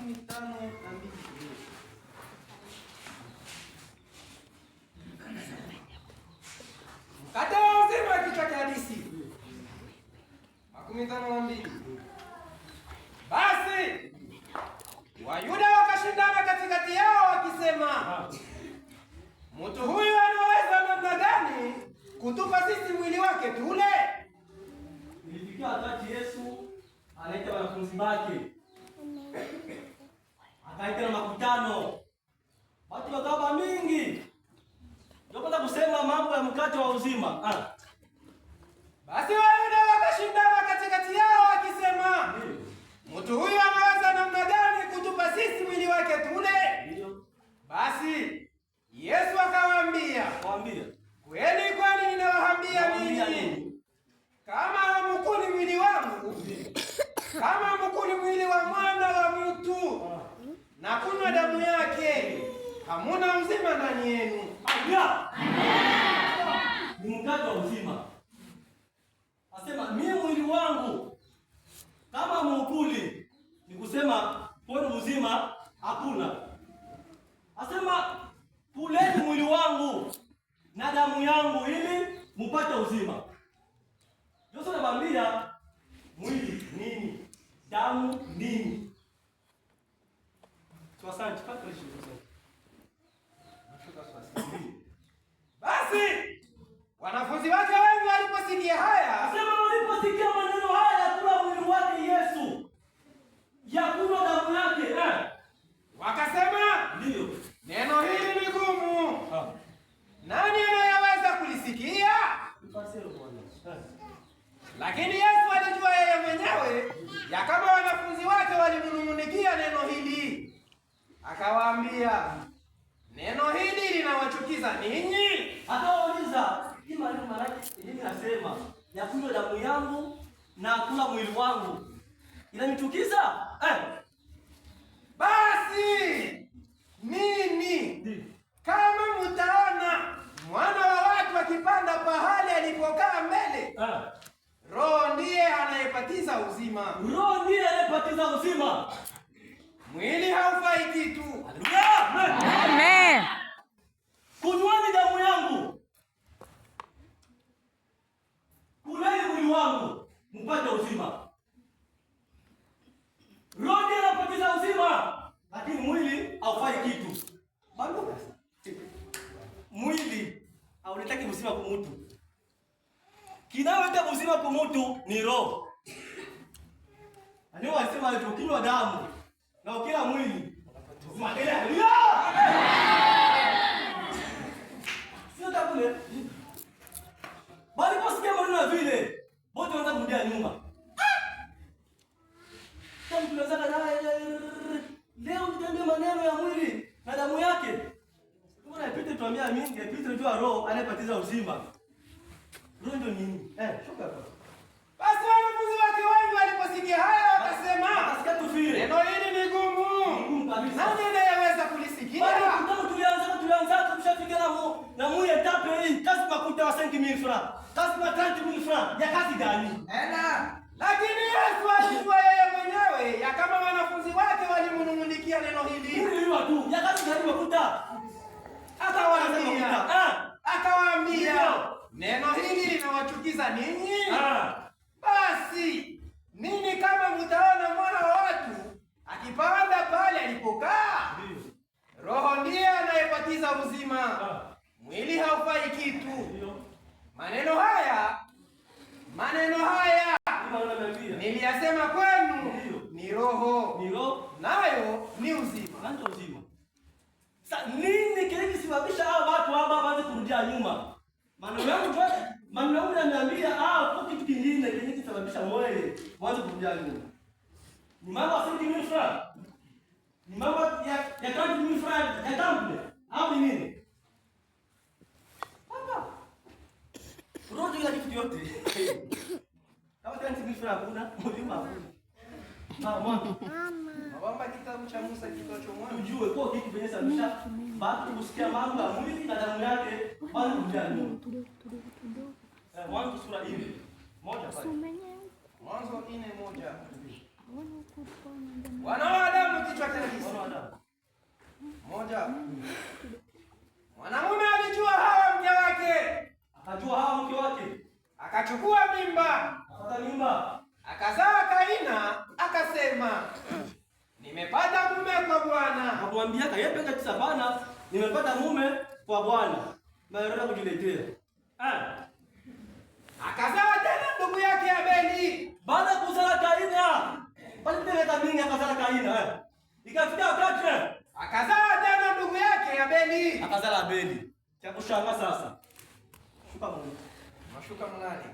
52. Mkate wa uzima, kichwa cha hadithi. 52. Basi Wayuda wakashindana katikati yao wakisema, mtu huyu anaweza namna gani kutupa sisi mwili wake tule? Ilifikia wakati Yesu anaita wanafunzi wake, akaita na makutano, watu wakawa mingi, ndio kwanza kusema mambo ya mkate wa uzima. Basi Wayuda wakashindana katikati yao wakisema, mtu huyu anaweza namna gani kutupa sisi mwili wake tule? Basi Yesu akawaambia, kweli kweli ninawaambia ninyi, kama hamukuli mwili wangu, kama hamukuli mwili wa mwana wa mtu na kunywa damu yake, hamuna uzima ndani yenu. Ni mkate wa uzima. Asema mimi mwili wangu kama muukuli, ni kusema kwenu uzima hakuna. Asema kuleni mwili wangu na damu yangu ili mupate uzima. Yesu anamwambia mwili nini? Damu nini? Basi wanafunzi wake wengi waliposikia haya, sema waliposikia maneno haya kula mwili wake Yesu, ya kunywa damu yake, wakasema, ndio neno hili ni gumu, nani anayeweza kulisikia? Lakini Yesu alijua yeye mwenyewe ya kama wanafunzi wake walimnung'unikia neno hili, akawaambia, neno hili linawachukiza ninyi? Akawauliza, hii maneno maana yake nasema ya kunywa damu yangu na kula mwili wangu inanichukiza? Basi nini kama mtaona mwana wa watu akipanda pahali alipokaa mbele? Roho ndiye anayepatiza uzima. Roho ndiye anayepatiza uzima. Mwili haufai kitu. Amen. Kunywani damu yangu, kuleni mwili wangu mpate uzima. Roho ndiye anapatiza uzima, lakini mwili haufai kitu. Mwili hauletaki uzima kwa mtu. Kinaleta uzima kwa mtu ni roho. Ndio wasema ukinywa damu na ukila mwili uzima. Sio takule. Bali posikia maneno vile, wote wanaanza kumrudia nyuma. Kama tunaanza leo nitaambia maneno ya mwili na damu yake. Mbona ipite tuambia mingi, ipite jua roho anayepatiza uzima. Roho ndio nini? Shuka hapa. Basi wanafunzi wake wengi waliposikia haya wakasema, neno hili ni gumu. Gumu kabisa. Nani anayeweza kulisikia? Bali kutano tulianza tushafika na mu etape hii, kazi makuta wa 5000 francs. Kazi ma 30000 francs. Ya kazi gani? Ela. Lakini Yesu alijua yeye mwenyewe ya kama wanafunzi wake walimnung'unikia neno hili. Hili tu. Ya kazi gani makuta? Akawaambia, neno hili linawachukiza ninyi? Basi nini kama mtaona mwana wa watu akipanda pale alipokaa? Roho ndiye anayepatiza uzima, mwili haufai kitu. Maneno haya niliyasema kwenu ni roho, nayo ni uzima. Sasa nini kilichosababisha hao watu hapa waanze kurudia nyuma? Maneno yangu yananiambia kwa kitu kingine kilichosababisha moyo waanze kurudia nyuma. Ni mambo ya 5000 francs. Ni mambo ya 30000 francs ya temple au ni nini? Hapa. Roho ya kitu yote. Kama 30000 francs hakuna, mlima hakuna. Mama. Mabamba kitabu cha Musa kitocho mwanzo. Tujue kwa kitu kwenye sababisha watu kusikia mambo ya mwili na damu yake bali kurudia nyuma. Mwanzo sura 4:1 pale. Mwanzo 4:1. Wana wa Adamu kichwa cha Akachukua mimba, Akapata mimba. Akazaa Kaina, akasema, nimepata mume kwa Bwana. Akamwambia yeye peke yake, bana, nimepata mume kwa Bwana. Maana kujiletea. Ah. Akazaa tena ndugu yake Abeli. Baada ya kuzala Kaina, pale miaka mingi akazala Kaina. Ikafika wakati Akazaa tena ndugu yake Abeli. Akazala Abeli. Cha kushangaa sasa. Shuka Mungu. Mashuka mnane.